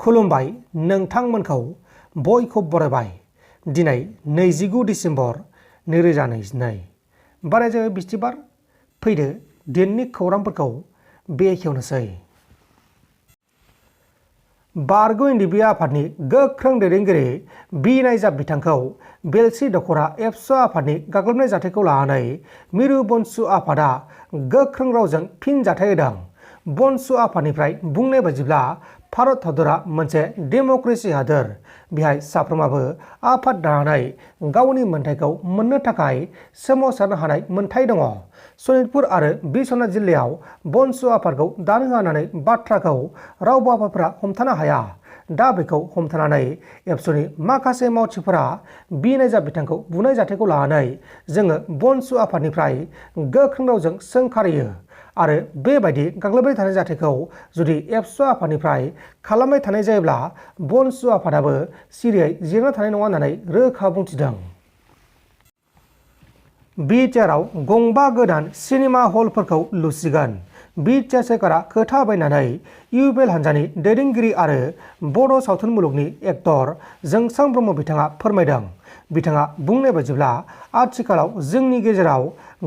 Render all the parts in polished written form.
खुलुमबाय नोंथांमोनखौ बयखौ बरायबाय। दिनै 29 डिसेम्बर 2022 बाराय बिस्थिबार। फैदो दिननि खौरांफोरखौ बेखेवनोसै। बारग' NDFB आफादनि गोख्रों दैदेनगिरि बि नायजाब बिथांखौ बेलस्रि दखरा एबसु आफादनि गाग्लोबनाय जाथायखौ लानानै मिरु बनसु आफादा गोख्रों रावजों फिन जाथाय होदों। बनसु आफादनिफ्राय बुंनाय बायदिब्ला भारत हादरा मोनसे डेम'क्रेसि हादोर। बेहाय साफ्रोमाबो आफाद दानानै गावनि मोन्थाइखौ मोननो थाखाय सोमावसारनो हानाय मोन्थाइ दङ। सनितपुर आरो बिश्वनाथ जिल्लायाव बनसु आफादखौ दानो होनानै बाथ्राखौ रावबो आफादफोरा हमथानो हाया। दा बेखौ हमथानानै एबसुनि माखासे मावथिफोरा बि नायजाब बिथांखौ बुनाय जाथायखौ लानानै जोङो बनसु आफादनिफ्राय गोख्रों रावजों सोंखारियो आरो बेबायदि गाग्लोबबाय थानाय जाथायखौ जुदि एबसु आफादनिफ्राय खालामबाय थानाय जायोब्ला बनसु आफादाबो सिरियै जिरायना थानाय नङा होननानै रोखा बुंथिदों। बिटिआरआव गंबा गोदान सिनेमा हलफोरखौ लुसिगोन। बिटिआर सोरखारा खोथा बायनानै USAआव हान्जानि दैदेनगिरि आरो बड' सावथुन मुलुगनि एक्टर जोंसां ब्रह्म बिथाङा फोरमायदों। बिथाङा बुंनाय बायदिब्ला आथिखालाव जोंनि गेजेराव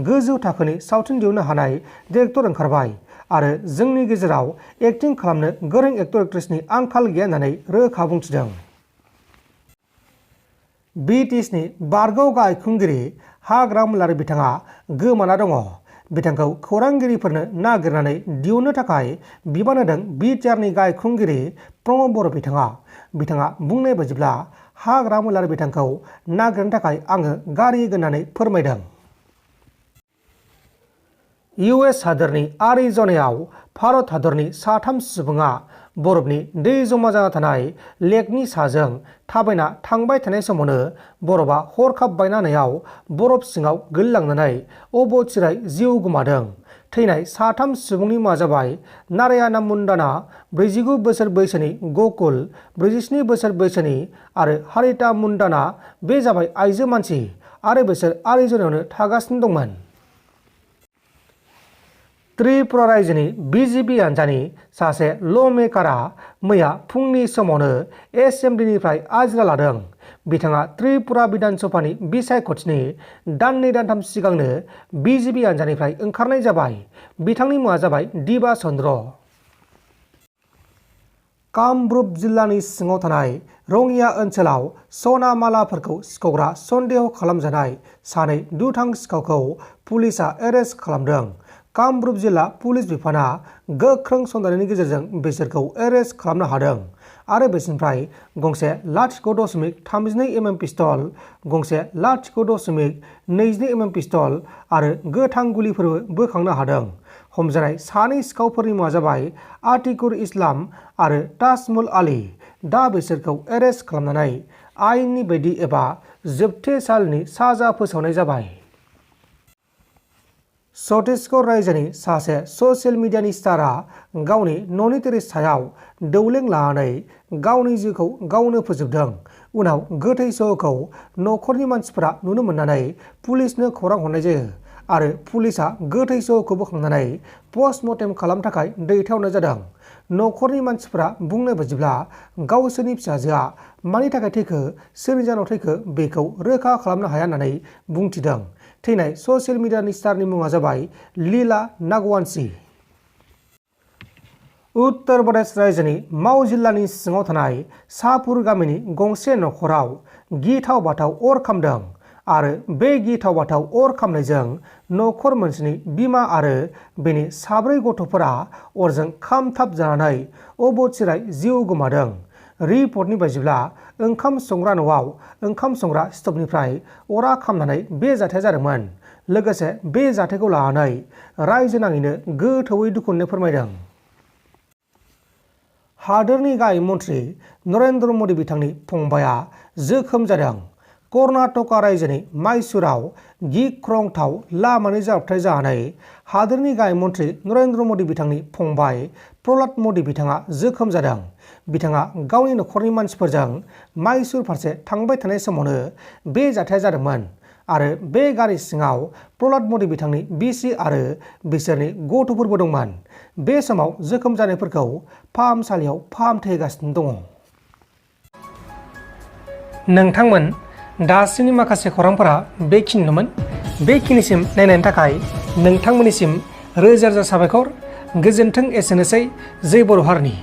गोजौ थाखोनि सावथुन दिहुननो हानाय डिरेक्टर ओंखारबाय आरो जोंनि गेजेराव एक्टिं खालामनो गोरों एक्टर एक्ट्रेसनि आंखाल गैया होननानै रोखा बुंथिदों। BTSनि बारग' गाहाय खुंगिरि हाग्रामुलारि बिथाङा गोमाना दङ। बिथांखौ खौरांगिरिफोरनो नागिरनानै दिहुननो थाखाय बिबान होदों बिटिआरनि गाहाय खुंगिरि प्रमद बर' बिथाङा। बिथाङा बुंनाय बायदिब्ला हाग्रामुलारि बिथांखौ नागिरनो थाखाय आङो गारि होननानै फोरमायदों। US हादोरनि आरिजनायाव भारत हादरनि साथाम सुबुङा बरफनि दै जमा जाना थानाय लेकनि साजों थाबायना थांबाय थानाय समावनो बरफआ हरखाब बायना होनायाव बरफ सिङाव गोलैलांनानै अबथिरायै जिउ गोमादों। थैनाय साथाम सुबुंनि मुङा जाबाय नारायण मुन्डाना 49 बोसोर बैसोनि, गकुल 47 बोसोर बैसोनि आरो हारिता मुन्डाना। बे जाबाय आइजो मानसि आरो बिसोर आरिजनायावनो थागासिनो दंमोन। त्रिपुरा रायजोनि BJP हान्जानि सासे ल'मेकारा मैया फुंनि समावनो एसेम्ब्लिनिफ्राय आजिरा लादों। बिथाङा त्रिपुरा बिधान सभानि बिसायख'थिनि दाननै दानथाम सिगांनो BJP हान्जानिफ्राय ओंखारनाय जाबाय। बिथांनि मुङा जाबाय दिबा चन्द्र। कामरुप जिल्लानि सिङाव थानाय रङिया ओनसोलाव सना मालाफोरखौ सिखावग्रा सन्देह खालामजानाय सानै दुथां सिखावखौ पुलिसआ एरेस्ट खालामदों। कामरुप जिल्ला पुलिस बिफाना गोख्रों सन्देहनि गेजेरजों बिसोरखौ एरेस्ट खालामनो हादों आरो बिसोरनिफ्राय गंसे 0.32 mm पिस्तल, गंसे 0.22 mm पिस्तल आरो गोथां गुलिफोरबो बोखांनो हादों। हमजानाय सानै सिखावफोरनि मुङा जाबाय आतिकुर इस्लाम आरो ताजमुल आली। दा बिसोरखौ एरेस्ट खालामनानै आयेननि बायदि एबा जोबथेसालिनि साजा फोसावनाय जाबाय। छत्तीसगढ़ रायजोनि सासे ससियेल मिडियानि स्टारआ गावनि न'नि टेरेस सायाव दौलें लानानै गावनि जिउखौ गावनो फोजोबदों। उनाव गोथै सह'खौ न'खरनि मानसिफोरा नुनो मोननानै पुलिसनो खौरां हरनाय जायो आरो पुलिसआ गोथै सह'खौ बोखांनानै पस्टमर्टेम खालामनो थाखाय दैथायहरनाय जादों। न'खरनि मानसिफोरा बुंनाय बायदिब्ला गावसोरनि फिसाजोआ मानि थाखाय थैखो, सोरनि जाहोनाव थैखो बेखौ रोखा खालामनो हाया होननानै बुंथिदों। थैनाय ससियेल मिडियानि स्टारनि मुङा जाबाय लीला नागवानसी। उत्तर प्रदेश रायजोनि माव जिल्लानि सिङाव थानाय शाहपुर गामिनि गंसे न'खराव गिथाव बाथाव अर खामदों आरो बे गिथाव बाथाव अर खामनायजों न'खर मोनसेनि बिमा आरो बेनि 4 गथ'फोरा अरजों खामथाब जानानै अबथिरायै जिउ गोमादों। रिपर्टनि बायदिब्ला ओंखाम संग्रा न'आव ओंखाम संग्रा स्ट'भनिफ्राय अरा खामनानै बे जाथाया जादोंमोन। लोगोसे बे जाथायखौ लानानै रायजो नाङैनो गोथौयै दुखु मोननाय फोरमायदों। हादोरनि गाहाय मन्थ्रि नरेन्द्र मदि बिथांनि फंबायआ जोखोम जादों। कर्नाटका रायजोनि माइसुराव गिख्रंथाव लामानि जाब्रबथाय जानानै हादोरनि गाहाय मन्थ्रि नरेन्द्र मदि बिथांनि फंबाय प्रहलाद मदि बिथाङा जोखोम जादों। बिथाङा गावनि न'खरनि मानसिफोरजों माइसुर फारसे थांबाय थानाय समावनो बे जाथाया जादोंमोन आरो बे गारि सिङाव प्रहलाद मदि बिथांनि बिसि आरो बिसोरनि गथ'फोरबो दंमोन। बे समाव जोखोम जानायफोरखौ फाहामसालियाव फाहामथाय होगासिनो दङ। नोंथांमोन दासिमनि माखासे खौरांफोरा बेखिनिनोमोन। बेखिनिसिम नायनायनि थाखाय नोंथांमोननिसिम रोजा रोजा साबायखर। गोजोन्थों। एसेनोसै। जै बर' हारिनि।